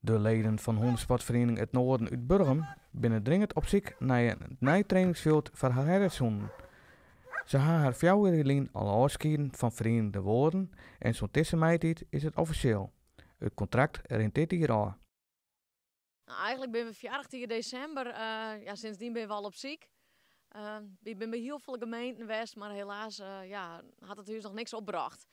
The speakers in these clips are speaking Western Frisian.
De leden fan hûnesportferiening It Noarden út Burgum binne dringend op syk nei in nij trainingsfjild foar har herdershûnen. Se ha har fjouwer jier lyn al ôfskieden fan feriening De Woarden en sûnt dizze maitiid is it offisjeel. It kontrakt rint dit jier ôf. Nou, eigenlik binne we foarich jier desimber, ja, sindsdien binne we al op syk. Wy binne by hiel folle gemeenten west, mar helaas ja, hat it ús noch niks opbrocht.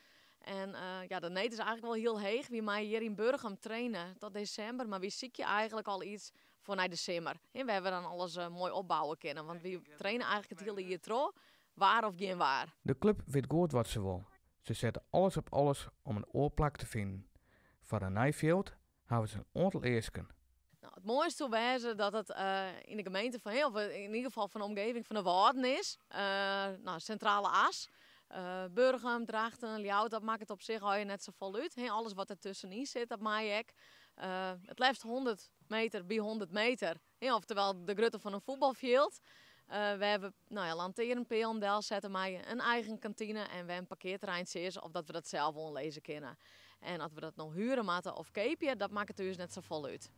En ja, de need is eigenlik wol hiel heech. Wy meie hjir yn Burgum traine tot desimber, mar wy sykje eigenlik al iets foar nei de simmer. Hè, wêr we dan alles moai opbouwe kinne, want wy traine eigenlik it hiele jier troch, waar of gjin waar. De klup wit goed wat se wol. Se sette alles op alles om in oar plak te finen. Foar in nij fjild hawwe se in oantal easken. Nou, it moaiste soe wêze dat it yn de gemeente fan, of yn ieder gefal fan de omgeving fan de Wâlden is. Nou, sintrale as. Burgum, Drachten, Ljouwert, dat makket op sich allegear net safolle út. Alles wat der tuskenyn sit, dat mei ek. It leafst 100 meter by 100 meter. Oftewel de grutte fan in fuotbalfjild. Wêr we, nou ja, lantearnpeallen delsette meie, in eigen kantine en wêr in parkearterreintsje is, of dat we dat sels oanlizze kinne. En as we dat no huere moatte of keapje, dat makket ús net safolle út.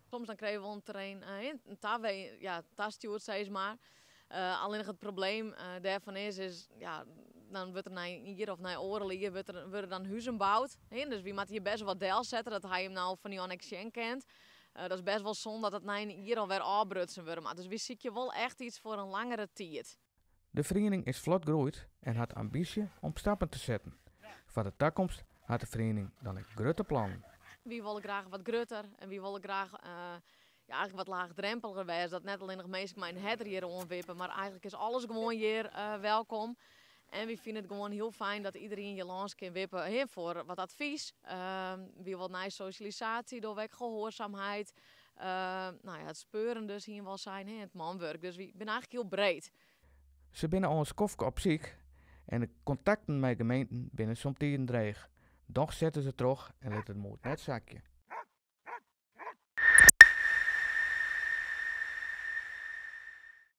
Soms dan krije we wol in terrein in ja, tastjoerd, sis mar. Allinnich it probleem dêrfan is, ja, dan wurdt der nei in jier of nei oardel jier wurde dan huzen boud. Dus wy moatte hjir bêst wol wat delsette, dat hy him no fan dy ek sjen kin. Dat is bêst wol sonde dat it nei in jier alwer ôfbrutsen wurde moat. Dus wy sykje wol echt iets foar in langere tiid. De feriening is flot groeid en hat ambysje om stappen te setten. Foar de takomst hat de feriening dan ek grutte plannen. Wy wolle graach wat grutter en wy wolle graach ja, eigenlik wat laachdrompeliger wêze. Dat net allinnich minsken mei in herder hjir oanwippe, mar eigenlik is alles gewoan hjir welkom. En wy fine it gewoan hiel fijn dat iderien hjir lâns kin wippe, hè, foar wat advys. Wy wolle nije sosjalisaasje, dogge we ek gehoarzaamheid. Nou ja, it speuren dus hiene we al sein, hè, it manwurk. Dus wy binne eigenlik hiel breed. Se binne al in skoftke op syk en de kontakten mei gemeenten binne somtiden dreech. Dochs sette se troch en litte it moed net sakje.